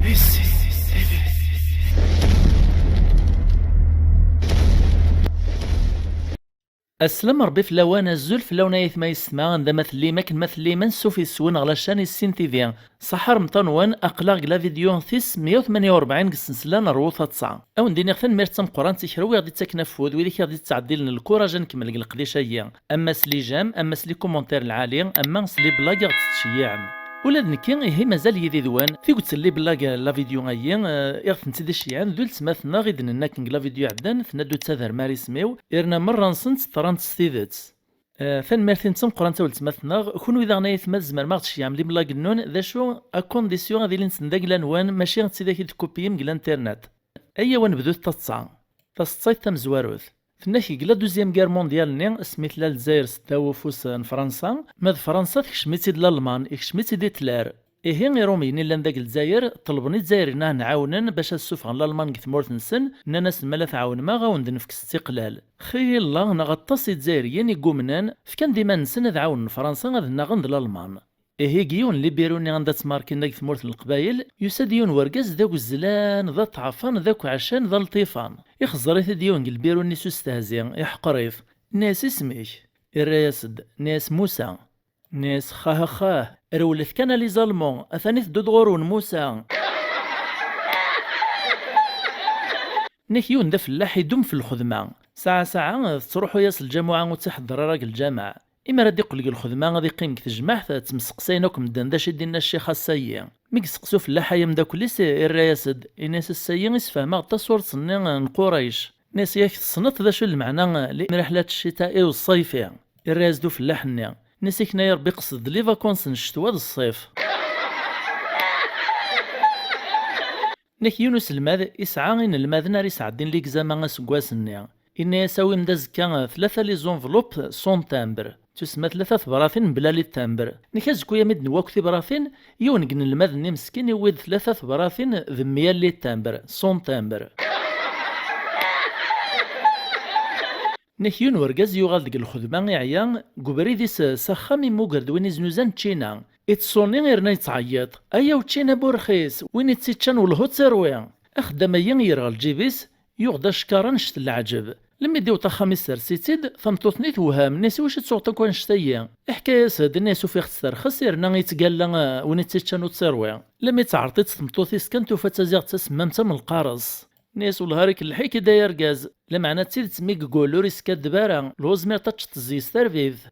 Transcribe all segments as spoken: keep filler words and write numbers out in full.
Aslam Ṛebbi fell-awen, azul fell-awen ay atma yessetma, anda ma tellim, akken ma tellim, ansuf yes-wen ɣer la chaîne Issin T V. Ṣaḥa remṭan-wen, aql-aɣ deg la vidéo tis meyya u tmenya u rebɛin deg ssensla n Rwu Taḍsa. Ad wen-d-iniɣ tanemmirt d tameqqrant i kra wi ɣ-d-ittaken afud, wid i ɣ-d-ittɛeddilen lkuraj ad nkemmel deg leqdic-agi. Ama s les j'aime, ama s les commentaires lɛali, ama s les blagues i ɣ-d-tettceyyiɛem. Ula d nekki, ihi mazal yid-wen. Tiget n les blagues n la vidéo-agi, eh, i ɣ-tent-id-iceyyɛen d weltma-tneɣ i d-nenna akken deg la vidéo iɛeddan, tenna-d ur ttader ara isem-iw, irna merra-nsent ṭṭrant s tidet. Eh, tanemmirt-in d tameqqrant a weltma-tneɣ, kunwi daɣen ay atma tzemrem a ɣ-d-tceyyɛem les blagues-nnun, d acu, à condition ad ilint d agla-nwen, mačči d tidak i d-tkupiyem deg l'internet. Ayaw ad nebdu taḍsa. Taseḍsayt tamezwarut. Tenna-k deg la deuxième guerre mondiale-nni, asmi tella Lezzayer seddaw ufus n Fransa, ma d Fransa tekcem-itt-id Lalman, ikcem-itt-id Hitler. Ihi Iṛumyen i llan deg Lezzayer ṭelben Izzayriyen ad ten-ɛawnen bac ad ssufɣen Lalman deg tmurt-nsen, nnan-asen ma la tɛawnem-aɣ, ad wen-d-nefk s tiqlal. Xilla neɣ aṭas Izzayriyen i yumnen, fkan-d iman-nsen ad ɛawnen Fransa ad nnaɣen d Lalman. Ihi deg yiwen n libiru-nni anda ttmarkin deg tmurt n Leqbayel, yusa-d yiwen wergaz d agezzlan, d aṭɛafan, d akɛacan, d alṭifan. Ixẓer-it-id yiwen deg lbiru-nni s ustehzi, iḥqer-it. Nna-yas: "Isem-ik?" Irra-yas-d, nna-yas: "Musa." Nna-yas: "Xahaxah, rewlet kan a les Allemands, atan iteddu-d ɣur-wen Musa." Nna-k yiwen d afellaḥ idum f lxedma. Saɛa saɛa tettruḥu-yas lǧamuɛa ur tt-iḥedder ara deg lǧameɛ. Imi ara d-iqqel deg lxedma ad iqqim deg tejmaɛt, ttemseqsayen akk medden d acu i d-inna ccix ass-ayi. Mi yesteqsi ufellaḥ ay ameddakel-is, irra-yas-d, inna-yas: "Ass-ayi i sfehmeɣ-d taṣurt-nni n Qurayc." Nna-yas: "Yak tessneḍ d acu n lmeɛna limriḥlat ccita'i u ṣṣayfi?" Irra-yas-d ufellaḥ-nni. Nna-s: "Ikna ya Ṛebbi, qsed d les vacances n ccetwa d ṣṣif." Nna-k yiwen uselmad isɛa inelmaden ara isɛeddin ligzama aseggas-nni. Inna-yas: "Awim-d azekka tlata les enveloppes sans timbre." Tusemma tlata tebratin mebla les timbres. Nna-k azekka-ya mi d-newwi akk tibratin, yiwen deg inelmaden-nni meskin iwwi-d tlata tebratin d meyya les timbres, sans timbre. Nna-k yiwen wergaz yuɣal deg lxedma iɛya, deg ubrid-is s axxam immuger-d win iznuzan ččina. Ittṣuni irna yettɛeyyiḍ: "Ayaw ččina bu rxis, win ittiččan welhu tt-irwi." Axeddam-agi yerɣa lǧib-is, yuɣ-d acekkaṛ annect n leɛǧeb. Lemmi d-iwweḍ axxam issers-itt-id, tameṭṭut-nni tewhem, nna-s: "Iwacu tuɣeḍ akk annect-agi?" Iḥka-yas-d, nna-s: "Ufiɣ-tt terxes, irna yettgalla, eh, win ittiččan ur tt-irwi." Lemmi tɛerḍ-itt tmeṭṭut-is kan, tufa-tt d taziɣt tasemmamt am lqareṣ. Nna-yas: "Wellah ara k-lḥik a Dda argaz, lameɛna d tidet mi yeggul ur iskaddeb ara, lhu zmireḍ ad teččeḍ tezzi-s tarbibt."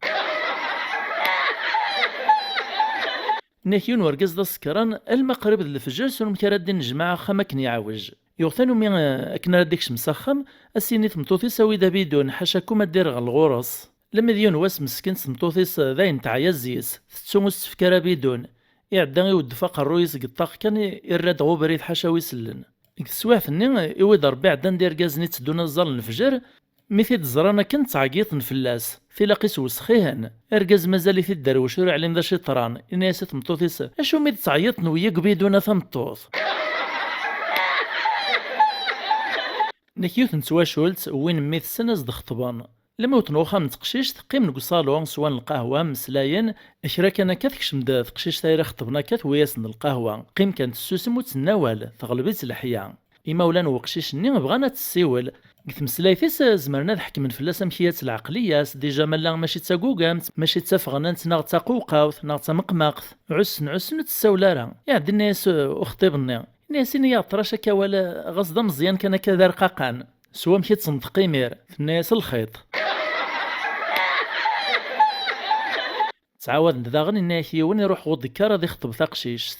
Nna-k yiwen wergaz d asekran, alma qrib d lefjer s umek ara d-innejmaɛ axxam akken yeɛwej. Yuɣ tanumi, eh, akken ara d-ikcem s axxam, ad s-yini tmeṭṭut-is: "Awi-d abidun, ḥacakum ad d-irɣel ɣur-s." Lemmi d yiwen wass meskin tmeṭṭut-is, eh, d ayen teɛya zzi-s, tettu ur s-tefki ara abidun. Iɛedda iweddef aqerruy-is deg ṭṭaq kan, i-, irra-d ɣer ubrid ḥaca wi sellen. Deg teswiɛt-nni, iwi-d Ṛebbi ɛeddan-d irgazen itteddun ad ẓẓallen lefjer, mi t-id-ẓran akken ttɛeggiḍen fell-as, tilaq-is wesxihen. Argaz mazal-it iderwec ur iɛlim d acu iṭran, inna-yas i tmeṭṭut-is: "Acu mi d-ttɛeyyiḍen wiyi deg ubidun a tameṭṭut?" Nna-k yiwet n twacult, wwin mmi-tsen ad s-d-xeṭben. Lmi wwḍen uxxam n teqcict, qqimen deg uṣalu, swan lqahwa, mmeslayen, kra kan akka tekcem-d teqcict ay ixeṭben akka, tewwi-yasen-d lqahwa. Qqim kan tessusem ur d-tenni awal, teɣleb-itt leḥya. Imawlan n weqcic-nni bɣan ad tessiwel. Deg tmeslayt-is, zemren ad ḥekmen fell-as amek i-, lɛeqliya-s, dija ma llan mačči d tagugamt, mačči d tafɣnant neɣ d taqewqawt, neɣ d tameqmaqt. Ɛussen, ɛussen ur d-tessawel ara. Iɛedda inna-yas uxṭib-nni. Inna-yas: "Ini-yaɣ ṭṭrac akka awal, ɣas d ameẓyan kan akka d arqaqan." S wamek i d-tenṭeq imir, tenna-yas: "Lxiṭ." Ttɛawaden-d daɣen, inna-yak yiwen iruḥ ɣer udekkar ad ixeṭeb taqcict.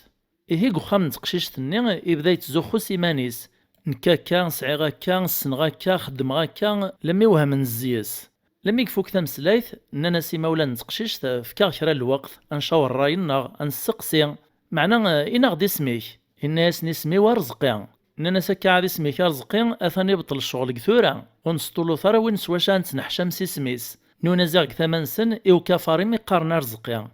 Ihi deg uxxam n teqcict-nni, ibda yettzuxxu s iman-is. "Nekk akka, sɛiɣ akka, ssneɣ akka, xeddmeɣ akka", lemmi wehmen zzi-s. Lemmi ifuk tameslayt, nnan-as imawlan n teqcict: "Fk-aɣ kra n lweqt, ad ncawer ṛṛay-nneɣ, ad nesteqsi. Meɛna, eh, ini-aɣ-d isem-ik." Inna-yasen: "Isem-iw Arezqi." Nnan-as: "Akka ɛad isem-ik Arezqi, atan ibṭel ccɣel deg tura. Ur nesṭulut ara win s wacu ara nettneḥcam s isem-is." Nuna ziɣ deg tama-nsen, i ukafar imi qqaren Arezqi.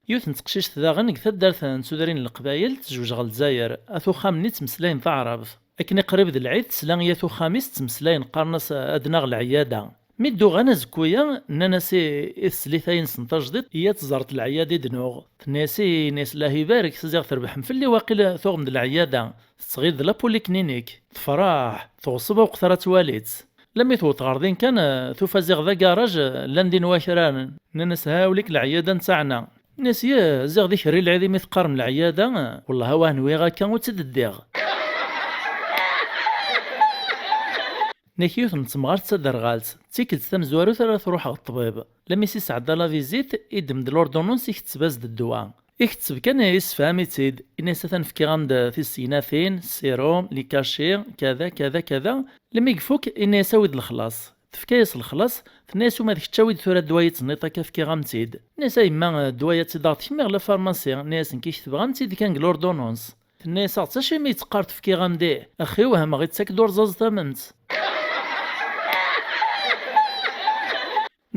Yiwet n teqcict daɣen deg taddart n Tudrin n Leqbayel, tezwej ɣer Lezzayer, at uxxam-nni ttmeslayen taɛrabt. Akken i qrib d lɛid, tesla i at uxxam-is ttmeslayen, qqaren-as: "Ad naɣ lɛiyada." Mi d-uɣan azekku-ya, nnan-as i, i teslit-a-ines n tajdiṭ, "Iyya ad tẓert lɛiyada i d-nuɣ." Tenna-yas, "Ih," yenna-yas, "Llah ibarek, ziɣ trebḥem fell-i, waqil tuɣem-d lɛiyada, tettɣil d la polyclinique." Tefreḥ, teɣṣeb aweqt ara twali-tt. Lammi tewweḍ ɣer din kan, tufa ziɣ d agaṛaj, llan din wakraren. Nnan-as, "Ha uli-k lɛiyada n taɛna." Nnan-as, "Yah, ziɣ d ikerri lɛid imi teqqarem lɛiyada, wellah a wah nwiɣ akka ur tt-id-ddiɣ." Nek yiwet n temɣart d taderɣalt, d tikkelt tamezwarut ara truḥ ɣer ṭṭbib. Lammi s-isɛedda la visite, iddem-d l'ordonnance, iketteb-as-d ddwa. Iketteb kan, issefham-itt-id, ini-as atan fkiɣ-am-d tisignatin, sérum, les cachets, kada, kada, kada. Lammi ifuk, ini-as awi-d lexlaṣ. Tefka-yas lexlaṣ, tenna-yas, "Uma d kečč awi-d tura ddwa-yi tenniḍ akka fkiɣ-am-tt-id." Nnan-as, "A yemma, ddwa-ya d-aɣ-t-kemmiɣ la pharmacie." Nnan-as, "Nekk i ketbeɣ-am-tt-id kan deg l'ordonnance." Tenna-yas, "Aɣ-tt acimi i tt-qqar tefkiɣ-am-d?" "Axi wehmeɣ ittak-d urẓaẓ tamemt."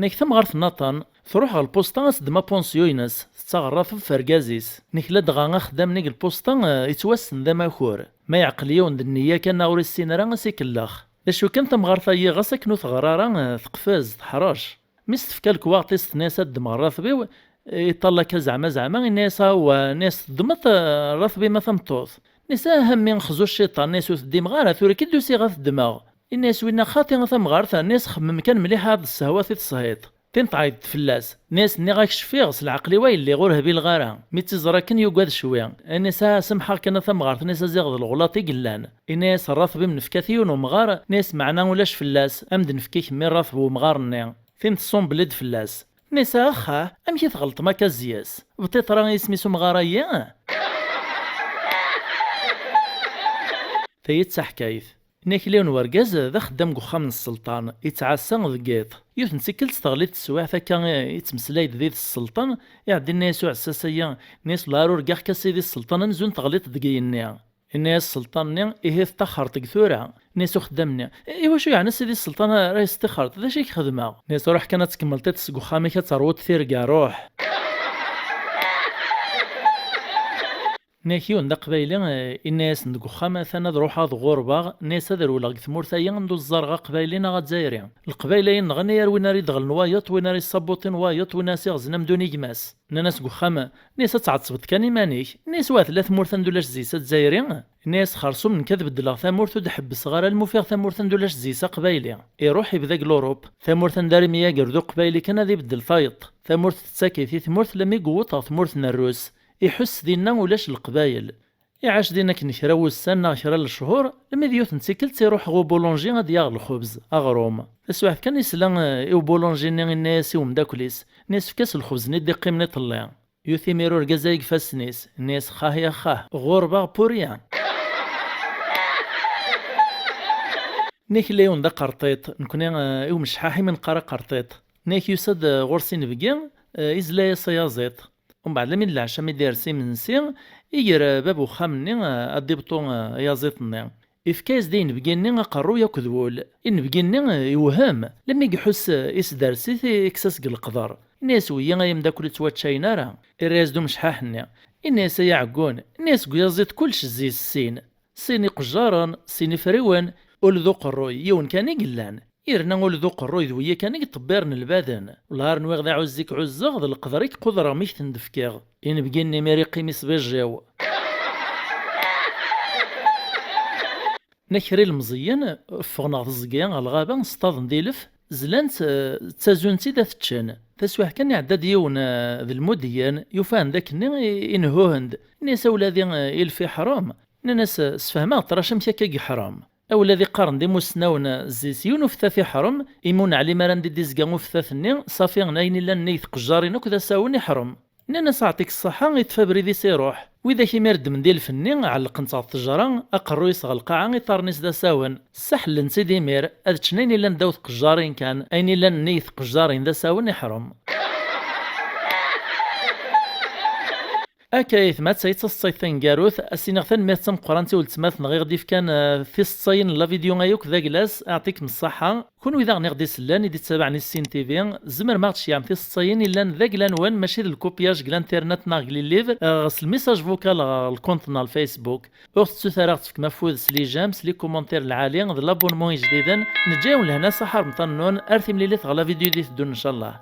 Nek tamɣart n Naṭan, truḥ ɣer lpusṭa ad teddem apunsyu-ines, tettaɣ rrateb f urgaz-is. Nek ladɣa axeddam-nni deg lpusṭa, eh, yettwassen d amakur. Ma yeɛqel yiwen d nniya kan neɣ ur issin ara, ad s-ikellex. D acu kan, tamɣart-agi ɣas akken ur teɣri ara, eh, teqfez, teḥrec. Mi s-tefka lekwaɣeṭ-is, tenna-yas, "Ad ddmeɣ rrateb-iw", eh, iṭall akka zeɛma zeɛma, yenna-yas, "Awwa", nni-as, "Teddmeḍ, eh, rrateb-im a tameṭṭut?" Nni-as, "Ah a mmi, xzu cciṭan", nni-as, "Ur teddim ara, tura kan d-usiɣ ad t-ddmeɣ." Inna-yas winna, "Xaṭi a tamɣart", nni-as, "Xemmem kan mliḥ, ad d-tessehwaḍ i teshiḍ." Tin tɛeyyeḍ fell-as. Nni-as, "Nniɣ-ak cfiɣ, s leɛqel-iw ay lliɣ, ur hbileɣ ara. Mi tt-iẓra kan yugad cwi." Nni-as, "Ah, samḥeɣ kan a tamɣart", nni-as, "A ziɣ d lɣlaṭ i yellan." Inna-yas, "Rrateb-im nefka-t i yiwen umɣar", nni-as, "Meɛna ulac fell-as, a m-d-nefk i kemmi rrateb n umɣar-nni." Tin tessumbel-d fell-as. Nni-as, "Axxah, amek i tɣelṭem akka zzi-s? Bṭiṭra isem-is umɣar-agi?" Tayi d taḥkayt. Nna-k yiwen wergaz d axeddam deg uxxam n sselṭan, yettɛassa deg yiḍ. Yiwet n tikkelt teɣli-d teswiɛt akka, yettmeslay-d did sselṭan, iɛedda inna-yas uɛessas-agi, inna-yas, "Lɛar urgaɣ-k a sidi sselṭan amzun teɣliḍ deg yigenni." Inna-yas sselṭan-nni, "Ihi teṭṭaxxreḍ deg tura?" Inna-yas uxeddam-nni, "I wacu yeɛni a sidi sselṭan ara yesṭixxreḍ? D acu i k-xedmeɣ?" Inna-yas, "Ruḥ kan ad tkemmleḍ tiṭ seg uxxam-ik ad terwuḍ tirga, ruḥ." Nna-k yiwen d aqbayli, eh, inna-yasen deg uxxam, "Atan ad ruḥeɣ ad ɣurbeɣ", nna-yas, "Ad rewleɣ deg tmurt-agi anda ur ẓẓareɣ aqbayli neɣ azzayri. Leqbayel-ayi nɣan, ar win ara ideɣlen wayeḍ, win ara yessabuṭin wayeḍ, win ara s-iɣzen amdun i gma-s." Nnan-as deg uxxam, nna-yas, "Ad tɛettbeḍ kan iman-ik." Nna-yas, "Wa tella tmurt anda ulac zzi-s azzayri?" Nna-yas, "Xersum nekk ad beddleɣ tamurt, ur d-ḥebbseɣ ara alma ufiɣ tamurt anda ulac zzi-s aqbayli." Iruḥ ibda deg l'Europe, tamurt anda ara imyager d uqbayli kan ad ibeddel tayeḍ. Tamurt tettak-it i tmurt, lammi yewweḍ ɣer tmurt n Rrus. Iḥuss dinna ulac leqbayel. Iɛac din akken kra wussan neɣ kra n lechur, lammi d yiwet n tikkelt iruḥ ɣer ubulunji ad yaɣ lxubz, aɣrum. Taswiɛt kan isla, eh, i ubulunji-nni inna-yas i umeddakel-is, inna-yas, "Efk-as lxubz-nni d-iqqimen iḍelli." Yuti imir urgaz-a deg ifassen-is, inna-yas, "Xah ya xah, ɣurbeɣ pour rien." Nna-k yella yiwen d aqerṭiṭ, nekni, eh, i umecḥaḥ i mi neqqar aqerṭiṭ. Nna-k yusa-d, eh, ɣur-s inebgi, eh, izla-yas ayaẓiṭ. Umbeɛd, lammi d leɛca mi d-ires imensi, iger, eh, bab uxxam-nni, eh, ad d-ibṭu, eh, ayaẓiṭ-nni. Ifka-yas-d i inebgi-nni aqerruy akked wul. Inebgi-nni, eh, iwhem, lammi iḥuss, eh, isders-it, i-, ikkes-as deg leqder. Inna-yas, "Weyyi ay ameddakel ur ttwaččayen ara." Irra-yas-d umecḥaḥ-nni. Inna-yas, "Ay aɛeggun", inna-yas, "deg uyaẓiṭ kullec zzi-s sin. Sin iqejjaren, sin ifriwen, ul d uqerruy, yiwen kan i yellan. Yerna ul d uqerruy d wiyyi kan i yeṭṭebbiren lbaden. Wellah ar nwiɣ d aɛuzzi i k-ɛuzzeɣ, d leqder i k-qudreɣ mi k-ten-d-fkiɣ." Inebgi-nni imir iqqim isbijjiw. Nna-k kra ilemẓiyen ffɣen ɣer teẓgi, ɣer lɣaba, ṣṭaden d ilef, zlan-tt, eh, ttazun-tt-id ad t-ččen. Taswiɛt kan iɛedda-d yiwen, eh, d lmudeyyen, yufa-hen d akken-nni i, inehhuhen-d. Inna-yas, "A wladi, eh, ilef iḥṛem." Nnan-as, "Sfehmeɣ-d ṭrac amek akka i yeḥṛem." A wladi, qqaren-d imussnawen, eh, zzi-s, "Yiwen uftat iḥṛem, imi ur neɛlim ara anda i d-izga uftat-nni, ṣafi ayen illan nnig tqejjarin akk d asawen iḥṛem." Nnan-as, "Aɛṭik ṣṣaḥa", iṭṭef abrid-is iruḥ. Widak imir ddmen-d ilef-nni, ɛellqen-tt ɣer ṭṭejra, aqerruy-is ɣer lqaɛa, iṭarren-is d asawen. Ssaḥlen-tt-id imir, ad ččen ayen illan ddaw tqejjarin kan, ayen illan nnig tqejjarin d asawen iḥṛem. Akka ay atma, d taseḍsayt taneggarut. Ad s-iniɣ tanemmirt d tameqqrant i weltma-tneɣ i ɣ-d-ifkan, eh, tiseḍsayin n la vidéo-a akk d aglas, aɛṭikem ṣṣaḥa. Kunwi daɣen i ɣ-d-isellan, i d-ittabaɛen Issin T V, tzemrem ad ɣ-d-tceyyɛem tiseḍsayin yellan d agla-nwen, mačči d lkupyaj deg l'internet neɣ deg les livres, eh, s lmessage vocal ɣer lkunt n Facebook. Ur tettut ara ad ɣ-tefkem afud s les j'aime, s les commentaires lɛali, d l'abonnement ijdiden. Neǧǧa-yawen lehna s axarem ṭannun, ar timlilit ɣer la vidéo i d-iteddun, ncallah.